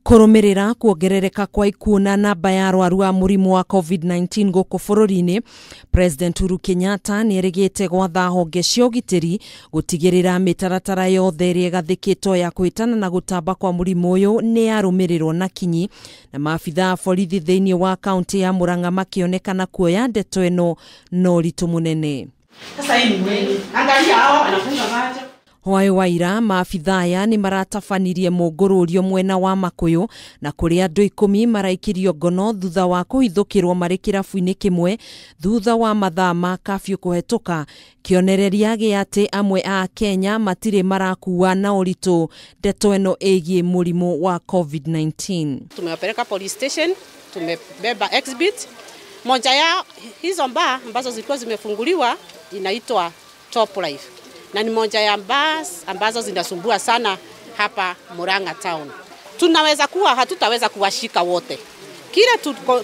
Kũrũmĩrĩra kuongerereka kwa ikuũ na namba ya arwaru a mũrimũ wa COVID-19 gũkũ bũrũri-inĩ, President Uhuru Kenyatta nĩerĩgĩte gwatha honge cia ũgitĩri gũtigĩrĩra mĩtaratara yothe ĩrĩa ĩgathĩkĩtwo ya kũhĩtana na gũtamba kwa mũrimũ ũyũ nĩ yarũmĩrĩrwo na kinyi, na maabitha a borithi thĩinĩ wa kaunti ya Murang'a makĩonekana kuoya ndeto ĩno na ũritũ mũnene. Sasa hii ni mweli. Angalia hao anafunga macho. Hwaĩ wa ira maabitha aya nĩ maratabanirie mũngũrũrio mwena wa Makuyu na kũrĩ andũ 10 maraikirio ngono thutha wa kũhithũkĩrwo marĩ kĩrabu-inĩ kĩmwe thutha wa mathaa ma kafyu kũhetũka, kĩonereria gĩa atĩ amwe a Kenya matirĩ marakua na ũritũ ndeto ĩno ĩgiĩ mũrimũ wa COVID-19. Tumewapeleka police station, tumebeba exhibit. Moja ya hizo mbaa ambazo zilikuwa zimefunguliwa inaitwa Top Life, na ni moja ya bars ambazo zinasumbua sana hapa Murang'a town. Tunaweza kuwa hatutaweza kuwashika wote. Kile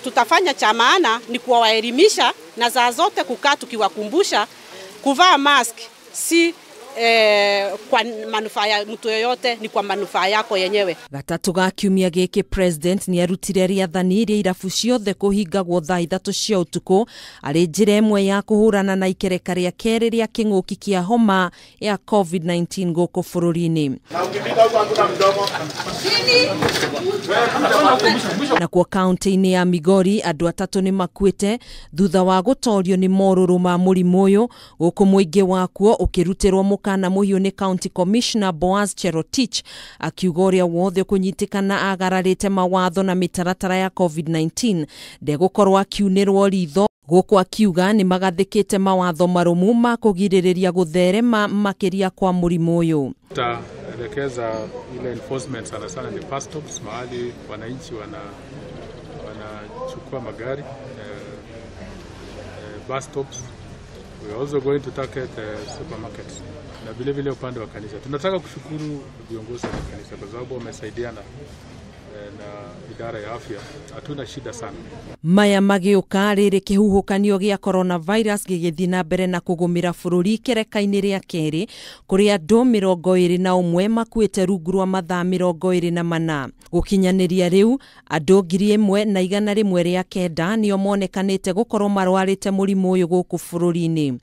tutafanya cha maana ni kuwaelimisha na saa zote kukaa tukiwakumbusha kuvaa mask si kwa manufaa ya mtu yoyote, ni kwa manufaa yako yenyewe. Gatatũ ga kiumia gĩkĩ President nĩarutire rĩathani rĩa irabu ciothe kũhingagwo thaa 3 cia ũtukũ arĩ njĩra ĩmwe ya kũhũrana na ikereka rĩa kerĩ rĩa kĩng'ũki kĩa homa ya COVID-19 gũkũ bũrũri-inĩ. Nakuo kaunti-inĩ ya Migori andũ 3 nĩ makuĩte thutha wa gũtorio nĩ morũrũ ma mũrimũ ũyũ, gũkũ mũingĩ wakuo ũkĩrutĩrwo mũkana mũhiũ nĩ County Commissioner Boaz Cherotich akiuga ũrĩa wothe ũkũnyitĩkana agararĩte mawatho na mĩtaratara ya COVID-19 ndegũkorwo akiunĩrwo ritho, gũkũ akiuga nĩ magathĩkĩte mawatho marũmu ma kũgirĩrĩria gũtherema makĩria kwa mũrimũ ũyũ. Tutaelekeza ile enforcement sana sana ni bus stops, mahali wananchi wanachukua magari, bus stops. We are also going to target supermarkets. Na vile vile upande wa kanisa. Tunataka kushukuru viongozi wa kanisa kwa sababu wamesaidiana na idara ya afya. Hatuna shida sana. Maya magĩũka rĩrĩ kĩhuhũkanio gĩa coronavirus gĩgĩthiĩ na mbere na kũgũmĩra bũrũri ikereka-inĩ rĩa kerĩ kũrĩ andũ 21 makuĩte rungu rwa mathaa 24. Gũkinyanĩria rĩu andũ 1109 nĩo monekanĩte gũkorwo marwarĩte mũrimũ ũyũ gũkũ bũrũri-inĩ.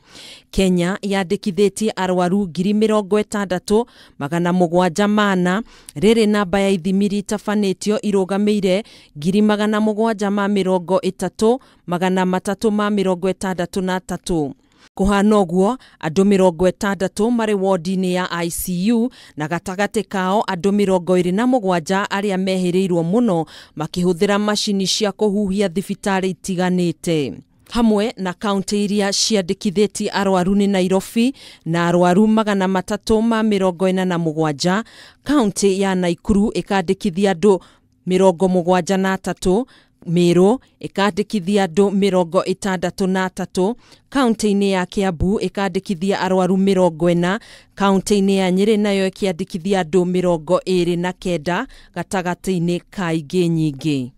Kenya yandĩkithĩtie arwaru 60,704 rĩrĩ namba ya ithimi itabanĩtio irũgamĩire 730,363. Kũhana ũguo andũ 60 marĩ wodi-inĩ ya ICU na gatagatĩ kao andũ 27 arĩa mehĩrĩirwo mũno makĩhũthĩra macini cia kũhuhia thibitarĩ itiganĩte. Hamwe na kaunti iria ciandĩkithĩtie arwaru nĩ Nairobi na arwaru 347, kaunti ya Nakuru ĩkandĩkithia andũ 73, Meru ĩkandĩkithia andũ 63, kaunti-inĩ ya Kiambu ĩkandĩkithia arwaru 40, kaunti-inĩ ya Nyĩrĩ nayo ĩkĩandĩkithia andũ 29 gatagatĩ-inĩ ka ingĩ nyingĩ.